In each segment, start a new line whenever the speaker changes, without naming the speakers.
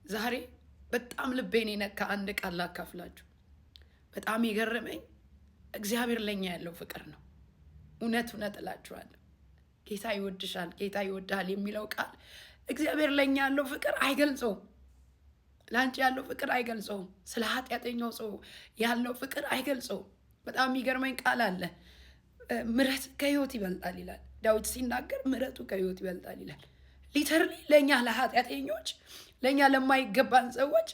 ዛሬ በጣም ልቤን የነካ አንድ ቃል ላካፍላችሁ። በጣም የገረመኝ እግዚአብሔር ለኛ ያለው ፍቅር ነው። እውነት እውነት እላችኋለሁ ጌታ ይወድሻል፣ ጌታ ይወድሃል የሚለው ቃል እግዚአብሔር ለኛ ያለው ፍቅር አይገልጸውም። ለአንቺ ያለው ፍቅር አይገልጸውም። ስለ ኃጢአተኛው ሰው ያለው ፍቅር አይገልጸውም። በጣም የሚገርመኝ ቃል አለ። ምሕረት ከህይወት ይበልጣል ይላል ዳዊት ሲናገር፣ ምሕረቱ ከህይወት ይበልጣል ይላል። Literally ለእኛ ለኃጢአተኞች፣ ለእኛ ለማይገባን ሰዎች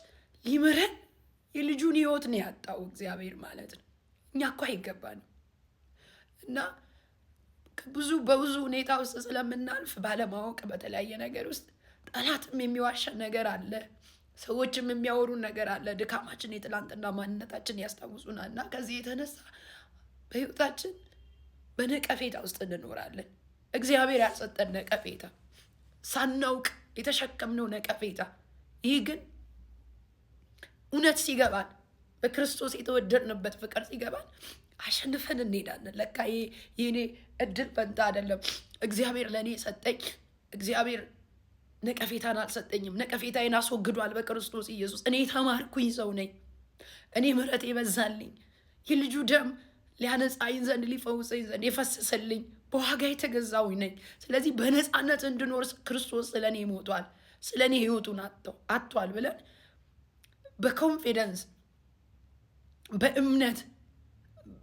ሊምረን የልጁን ህይወት ነው ያጣው እግዚአብሔር ማለት ነው። እኛ እኮ አይገባንም እና ብዙ በብዙ ሁኔታ ውስጥ ስለምናልፍ ባለማወቅ በተለያየ ነገር ውስጥ ጠላትም የሚዋሸን ነገር አለ፣ ሰዎችም የሚያወሩን ነገር አለ። ድካማችን፣ የትላንትና ማንነታችን ያስታውሱናል እና ከዚህ የተነሳ በህይወታችን በነቀፌታ ውስጥ እንኖራለን። እግዚአብሔር ያልሰጠን ነቀፌታ፣ ሳናውቅ የተሸከምነው ነቀፌታ። ይህ ግን እውነት ሲገባን፣ በክርስቶስ የተወደድንበት ፍቅር ሲገባን አሸንፈን እንሄዳለን። ለካ ይሄ የኔ እድል ፈንታ አይደለም። እግዚአብሔር ለእኔ ሰጠኝ። እግዚአብሔር ነቀፌታን አልሰጠኝም። ነቀፌታዬን አስወግዷል በክርስቶስ ኢየሱስ። እኔ የተማርኩኝ ሰው ነኝ። እኔ ምሕረት የበዛልኝ፣ የልጁ ደም ሊያነጻኝ ዘንድ ሊፈውሰኝ ዘንድ የፈሰሰልኝ፣ በዋጋ የተገዛሁኝ ነኝ። ስለዚህ በነፃነት እንድኖር ክርስቶስ ስለ እኔ ሞቷል፣ ስለ እኔ ህይወቱን አጥቷል ብለን በ confidence፣ በእምነት፣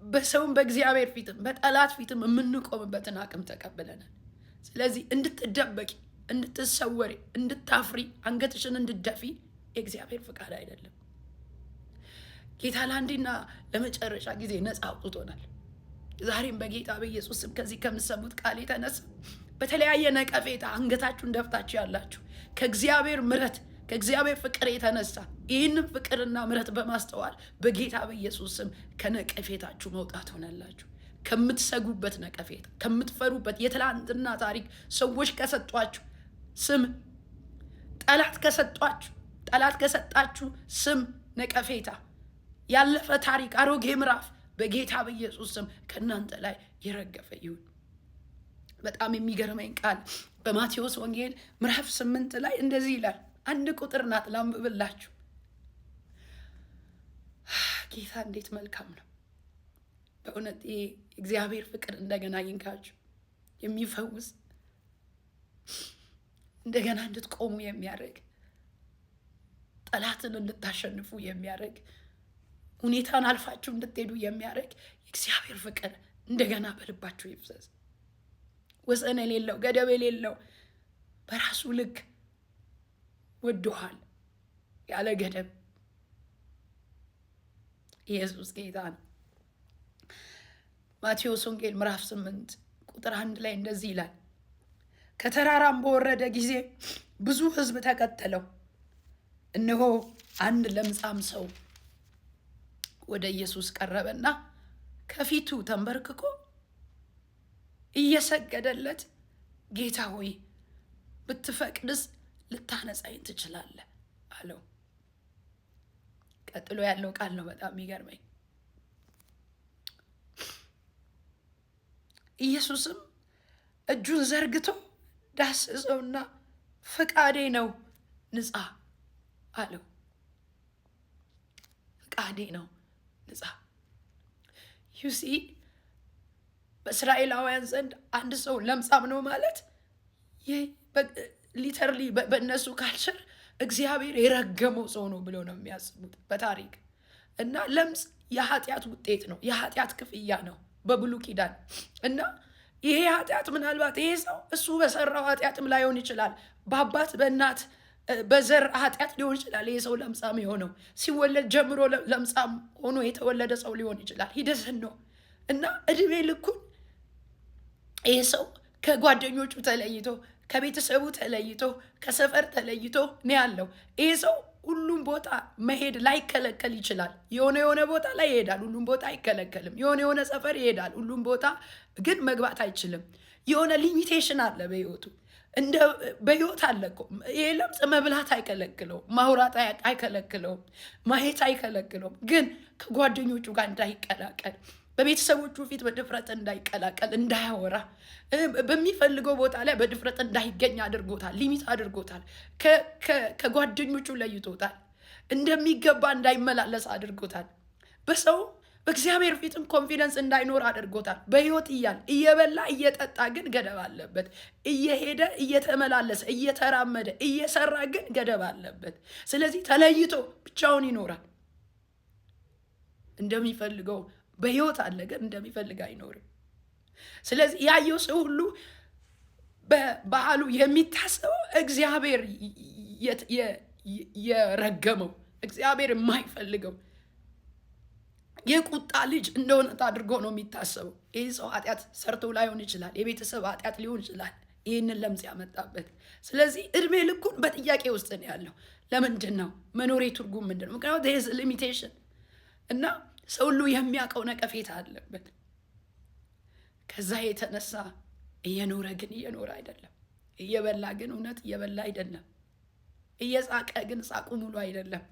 በሰውም በእግዚአብሔር ፊትም በጠላት ፊትም የምንቆምበትን አቅም ተቀብለናል። ስለዚህ እንድትደበቂ፣ እንድትሰወሪ፣ እንድታፍሪ፣ አንገትሽን እንድትደፊ የእግዚአብሔር ፍቃድ አይደለም። ጌታ ለአንዴና ለመጨረሻ ጊዜ ነፃ አውጥቶናል። ዛሬም በጌታ በኢየሱስ ስም ከዚህ ከምትሰሙት ቃል የተነሳ በተለያየ ነቀፌታ አንገታችሁን ደፍታችሁ ያላችሁ ከእግዚአብሔር ምሕረት፣ ከእግዚአብሔር ፍቅር የተነሳ ይህንን ፍቅርና ምሕረት በማስተዋል በጌታ በኢየሱስ ስም ከነቀፌታችሁ መውጣት ሆነላችሁ። ከምትሰጉበት ነቀፌታ፣ ከምትፈሩበት የትላንትና ታሪክ፣ ሰዎች ከሰጧችሁ ስም፣ ጠላት ከሰጣችሁ ስም ነቀፌታ፣ ያለፈ ታሪክ፣ አሮጌ ምዕራፍ በጌታ በኢየሱስ ስም ከእናንተ ላይ የረገፈ ይሁን። በጣም የሚገርመኝ ቃል በማቴዎስ ወንጌል ምዕራፍ 8 ላይ እንደዚህ ይላል። አንድ ቁጥር ናት፣ ላንብብላችሁ። ጌታ እንዴት መልካም ነው! በእውነት ይሄ እግዚአብሔር ፍቅር እንደገና ይንካችሁ፣ የሚፈውስ፣ እንደገና እንድትቆሙ የሚያደርግ፣ ጠላትን እንድታሸንፉ የሚያደርግ፣ ሁኔታን አልፋችሁ እንድትሄዱ የሚያደርግ የእግዚአብሔር ፍቅር እንደገና በልባችሁ ይፍሰስ። ወሰን የሌለው፣ ገደብ የሌለው፣ በራሱ ልክ ወዶሃል ያለ ገደብ። ኢየሱስ ጌታ ነው። ማቴዎስ ወንጌል ምዕራፍ 8 ቁጥር 1 ላይ እንደዚህ ይላል። ከተራራም በወረደ ጊዜ ብዙ ሕዝብ ተከተለው። እነሆ አንድ ለምጻም ሰው ወደ ኢየሱስ ቀረበና ከፊቱ ተንበርክኮ እየሰገደለት ጌታ ሆይ፣ ብትፈቅድስ ልታነጻኝ ትችላለህ አለው። ቀጥሎ ያለው ቃል ነው በጣም የሚገርመኝ። ኢየሱስም እጁን ዘርግቶ ዳሰሰውና ፈቃዴ ነው፣ ንጻ አለው። ፈቃዴ ነው፣ ንጻ። You see፣ በእስራኤላውያን ዘንድ አንድ ሰው ለምጻም ነው ማለት literally በእነሱ culture እግዚአብሔር የረገመው ሰው ነው ብለው ነው የሚያስቡት በታሪክ። እና ለምጽ የኃጢአት ውጤት ነው፣ የኃጢአት ክፍያ ነው በብሉይ ኪዳን። እና ይሄ ኃጢአት ምናልባት ይሄ ሰው እሱ በሰራው ኃጢአትም ላይሆን ይችላል። በአባት፣ በእናት፣ በዘር ኃጢአት ሊሆን ይችላል። ይሄ ሰው ለምጻም የሆነው ሲወለድ ጀምሮ ለምጻም ሆኖ የተወለደ ሰው ሊሆን ይችላል። He doesn't know። እና እድሜ ልኩን ይሄ ሰው ከጓደኞቹ ተለይቶ፣ ከቤተሰቡ ተለይቶ፣ ከሰፈር ተለይቶ ነው ያለው። ይሄ ሰው ሁሉም ቦታ መሄድ ላይከለከል ይችላል። የሆነ የሆነ ቦታ ላይ ይሄዳል፣ ሁሉም ቦታ አይከለከልም። የሆነ የሆነ ሰፈር ይሄዳል፣ ሁሉም ቦታ ግን መግባት አይችልም። የሆነ limitation አለ በህይወቱ፣ እንደ በህይወት አለ እኮ። ይሄ ለምጽ መብላት አይከለክለውም፣ ማውራት አይከለክለውም፣ ማየት አይከለክለውም። ግን ከጓደኞቹ ጋር እንዳይቀላቀል በቤተሰቦቹ ፊት በድፍረት እንዳይቀላቀል፣ እንዳያወራ፣ በሚፈልገው ቦታ ላይ በድፍረት እንዳይገኝ አድርጎታል። Limit አድርጎታል። ከጓደኞቹ ለይቶታል። እንደሚገባ እንዳይመላለስ አድርጎታል። በሰው በእግዚአብሔር ፊትም confidence እንዳይኖር አድርጎታል። በሕይወት እያለ እየበላ እየጠጣ ግን ገደብ አለበት። እየሄደ እየተመላለሰ እየተራመደ እየሰራ ግን ገደብ አለበት። ስለዚህ ተለይቶ ብቻውን ይኖራል። እንደሚፈልገው በሕይወት አለ፣ ግን እንደሚፈልግ አይኖርም። ስለዚህ ያየው ሰው ሁሉ በባህሉ የሚታሰበው እግዚአብሔር የረገመው፣ እግዚአብሔር የማይፈልገው፣ የቁጣ ልጅ እንደሆነ አድርጎ ነው የሚታሰበው። ይህ ሰው ኃጢአት ሰርቶ ላይሆን ይችላል። የቤተሰብ ኃጢአት ሊሆን ይችላል ይህንን ለምጽ ያመጣበት። ስለዚህ እድሜ ልኩን በጥያቄ ውስጥ ነው ያለው። ለምንድን ነው መኖሬ ትርጉም ምንድን ነው? ምክንያቱም there's limitation እና ሰው ሁሉ የሚያውቀው ነቀፌታ አለበት። ከዛ የተነሳ እየኖረ ግን እየኖረ አይደለም። እየበላ ግን እውነት እየበላ አይደለም። እየሳቀ ግን ሳቁ ሙሉ አይደለም።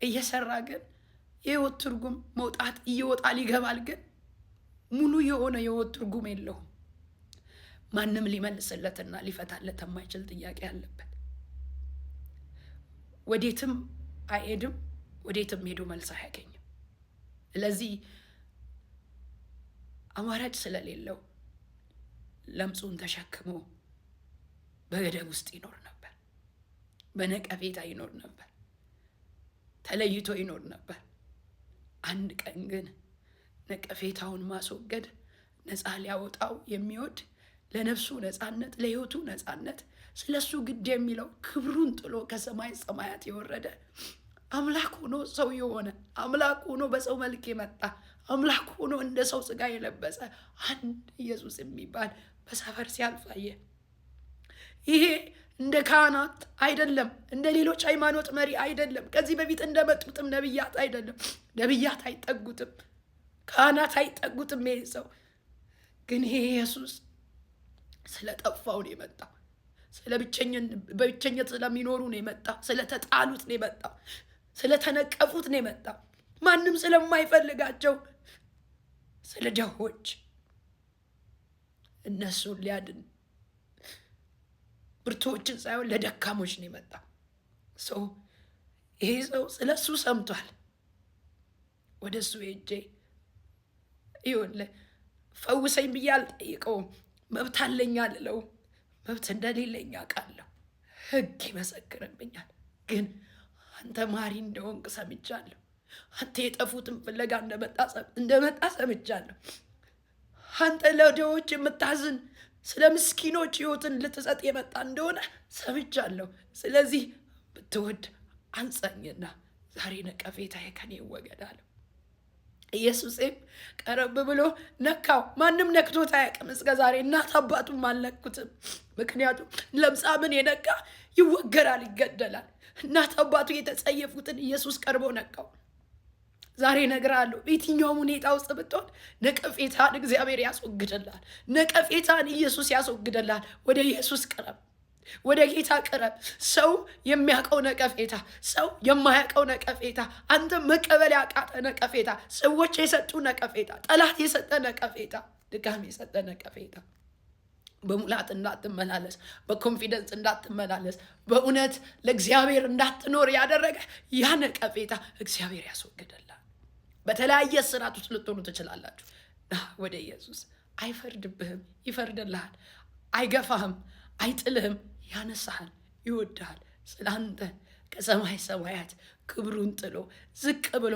እየሰራ ግን የህይወት ትርጉም መውጣት እየወጣል ይገባል፣ ግን ሙሉ የሆነ የህይወት ትርጉም የለውም። ማንም ሊመልስለትና ሊፈታለት የማይችል ጥያቄ አለበት። ወዴትም አይሄድም፣ ወዴትም ሄዶ መልስ አያገኝም። ስለዚህ አማራጭ ስለሌለው ለምጹን ተሸክሞ በገደብ ውስጥ ይኖር ነበር። በነቀፌታ ይኖር ነበር። ተለይቶ ይኖር ነበር። አንድ ቀን ግን ነቀፌታውን ማስወገድ ነፃ ሊያወጣው የሚወድ፣ ለነፍሱ ነፃነት፣ ለህይወቱ ነፃነት፣ ስለሱ ግድ የሚለው፣ ክብሩን ጥሎ ከሰማይ ሰማያት የወረደ፣ አምላክ ሆኖ ሰው የሆነ፣ አምላክ ሆኖ በሰው መልክ የመጣ፣ አምላክ ሆኖ እንደ ሰው ስጋ የለበሰ አንድ ኢየሱስ የሚባል በሰፈር ሲያልፍ አየ። ይሄ እንደ ካህናት አይደለም፣ እንደ ሌሎች ሃይማኖት መሪ አይደለም፣ ከዚህ በፊት እንደመጡትም ነቢያት አይደለም። ነቢያት አይጠጉትም፣ ካህናት አይጠጉትም። ይሄ ሰው ግን ይሄ ኢየሱስ ስለ ጠፋው ነው የመጣው። ስለ በብቸኝነት ስለሚኖሩ ነው የመጣው። ስለተጣሉት ነው የመጣው። ስለተነቀፉት ነው የመጣው። ማንም ስለማይፈልጋቸው ስለ ድሆች፣ እነሱን ሊያድን፣ ብርቱዎችን ሳይሆን ለደካሞች ነው የመጣው። So ይሄ ሰው ስለ እሱ ሰምቷል። ወደ እሱ ሄጄ ይኸውልህ ፈውሰኝ ብዬ አልጠይቀውም። መብት አለኝ አልለውም። መብት እንደሌለኝ አውቃለሁ። ሕግ ይመሰክርብኛል። ግን አንተ ማሪ እንደሆንክ ሰምቻለሁ። አንተ የጠፉትን ፍለጋ እንደመጣ ሰምቻለሁ። አንተ ለድሆች የምታዝን፣ ስለ ምስኪኖች ሕይወትን ልትሰጥ የመጣ እንደሆነ ሰምቻለሁ። ስለዚህ ብትወድ አንጻኝና ዛሬ ነቀፌታዬ ከኔ ይወገድ አለው። ኢየሱስም ቀረብ ብሎ ነካው። ማንም ነክቶት አያውቅም እስከ ዛሬ፣ እናት አባቱም አልነኩትም። ምክንያቱም ለምጻምን የነካ ይወገራል፣ ይገደላል። እናት አባቱ የተጸየፉትን ኢየሱስ ቀርቦ ነካው። ዛሬ እነግርሃለሁ፣ በየትኛውም ሁኔታ ውስጥ ብትሆን ነቀፌታን እግዚአብሔር ያስወግድልሃል። ነቀፌታን ኢየሱስ ያስወግድልሃል። ወደ ኢየሱስ ቅረብ። ወደ ጌታ ቅረብ። ሰው የሚያውቀው ነቀፌታ፣ ሰው የማያውቀው ነቀፌታ፣ አንተ መቀበል ያቃተህ ነቀፌታ፣ ሰዎች የሰጡ ነቀፌታ፣ ጠላት የሰጠ ነቀፌታ፣ ድካም የሰጠ ነቀፌታ፣ በሙላት እንዳትመላለስ፣ በ confidence እንዳትመላለስ፣ በእውነት ለእግዚአብሔር እንዳትኖር ያደረገ ያ ነቀፌታ እግዚአብሔር ያስወግድልሃል። በተለያየ ስርዓት ውስጥ ልትሆኑ ትችላላችሁ። ና ወደ ኢየሱስ። አይፈርድብህም፣ ይፈርድልሃል። አይገፋህም፣ አይጥልህም፣ ያነሳሃል፣ ይወድሃል። ስለ አንተ ከሰማይ ሰማያት ክብሩን ጥሎ ዝቅ ብሎ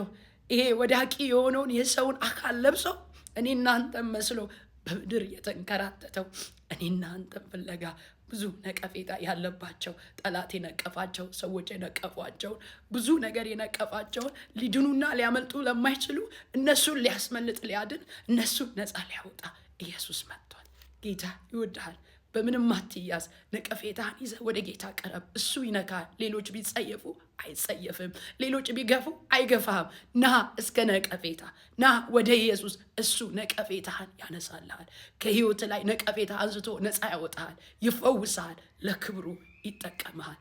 ይሄ ወዳቂ የሆነውን የሰውን አካል ለብሶ እኔና አንተን መስሎ በምድር የተንከራተተው እኔና አንተን ፍለጋ፣ ብዙ ነቀፌታ ያለባቸው፣ ጠላት የነቀፋቸው፣ ሰዎች የነቀፏቸውን፣ ብዙ ነገር የነቀፋቸውን፣ ሊድኑና ሊያመልጡ ለማይችሉ እነሱን ሊያስመልጥ፣ ሊያድን፣ እነሱን ነፃ ሊያወጣ ኢየሱስ መጥቷል። ጌታ ይወድሃል። በምንም አትያዝ። ነቀፌታህን ይዘህ ወደ ጌታ ቅረብ። እሱ ይነካል። ሌሎች ቢጸየፉ አይጸየፍም። ሌሎች ቢገፉ አይገፋህም። ና እስከ ነቀፌታ፣ ና ወደ ኢየሱስ። እሱ ነቀፌታህን ያነሳልሃል። ከህይወት ላይ ነቀፌታ አንስቶ ነፃ ያወጣሃል፣ ይፈውስሃል፣ ለክብሩ ይጠቀምሃል።